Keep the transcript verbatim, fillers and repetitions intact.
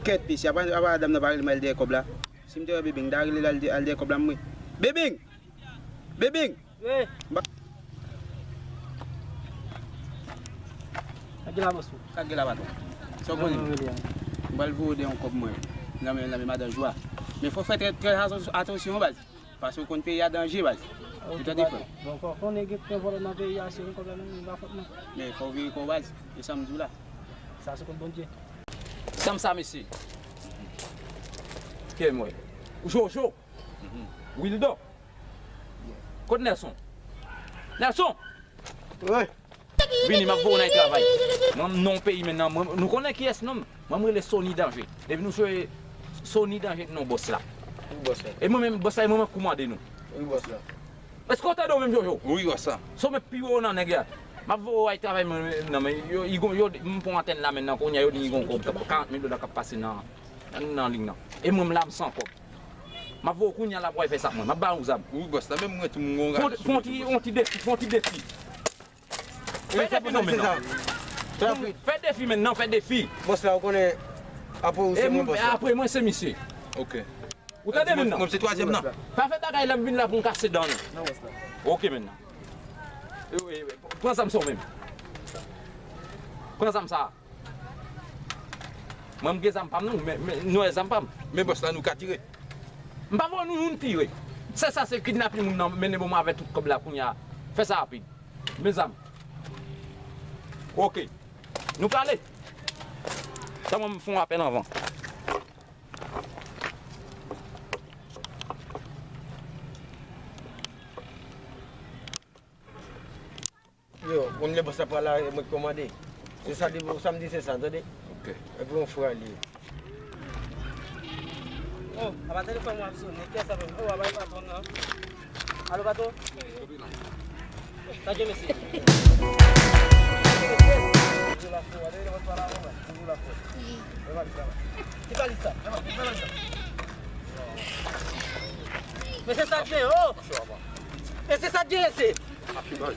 Kèt, mesye, apa, apa madanm nan pa rele m al dèyè kòb la? Si m te wè Bebing, m ta rele l al dè-, al dèyè kòb la, m wi. Bebing! Bebing! Wi. M pa... Sa k gen la, bòs mwen? Sa k gen la, patwon? Sa w konnen? Mwen rele a. M pral voye w de yon kòb mwen. Nan men, nan men madan Jwa. Men fò w fè trè, trè atansyon, baz. Paske w konn peyi a danje, baz. Ou tande, frè? Bon, fò w konnen gen, gen vòlò nan peyi a, se yon kòb la, non, li pa fòt mwen. Men fò w veye kò w, baz. E sa m di w la. Sa se kont Bondye. Sa m sa, mesye? Ke m wè. Jojo. Wildon. Kot Nelson? Nelson! Wi. Vini, m ap voye w nan travay. Mwen, m nan yon peyi menm nan, mwen, nou konnen kiyès non m. Mwen, m rele Sony Danje. Depi nou swe Sony Danje, non bòs la. Wi, bòs la. E mwen menm, bòs la, e mwen menm k koumande nou. Wi, bòs la. Èske w tande w menm, Jojo? Wi, bòs la. Se w menm pi wo nan nèg la. M ap voye w al travay mwen menm nan, men yo, yo, yo, m pran antèn la menm nan, kounye a, yo di m gen yon kòb karant mil dola k ap pase nan, nan liy nan. E mwen menm la, m san kòb. M ap voye w kounye a la pou w al fè sa pou mwen. M ap ba w zam. Wi, bòs la, men mwen tou, m gon... Fon, fon ti, fon ti defi, fon ti defi. Fè defi non, men non. Fè defi, men non, fè defi. Bòs la, ou konnen, apre ou se mwen, bòs la. Apre mwen, se misye. Ok. Ou tande, men non? Mwen, se twazyèm nan. Pa fè bagay la, m vin la pou m kase dan nou. Non, bòs la. Ok, men non. E, e, e, pran zam sa w menm. Pran zam sa. Mwen, m gen zam pa m, non, men, men, nou wè zam pa m. Men bòs la, nou ka tire. M pa voye nou youn tire. Se sa, se kidnape moun nan, mennen ban mwen avèk tout kòb la kounye a. Fè sa rapid. Men zam. Ok. Nou prale. Tan mwen m fè yon apèl anvan. Yo, konn lè bòs la pral la, e mwen k kòmande. Se sa, depi samdi, se sa, tande? Ok. Epi yon frè li ye. Oh, apa telefòn mwen ap sonnen. Kiyès sa menm? Oh, apa e patwon nan? Alo, patwon? Sa k gen, mesye? Ki valis sa? Men se sa k gen, oh! Men se sa k gen, se. Api baz.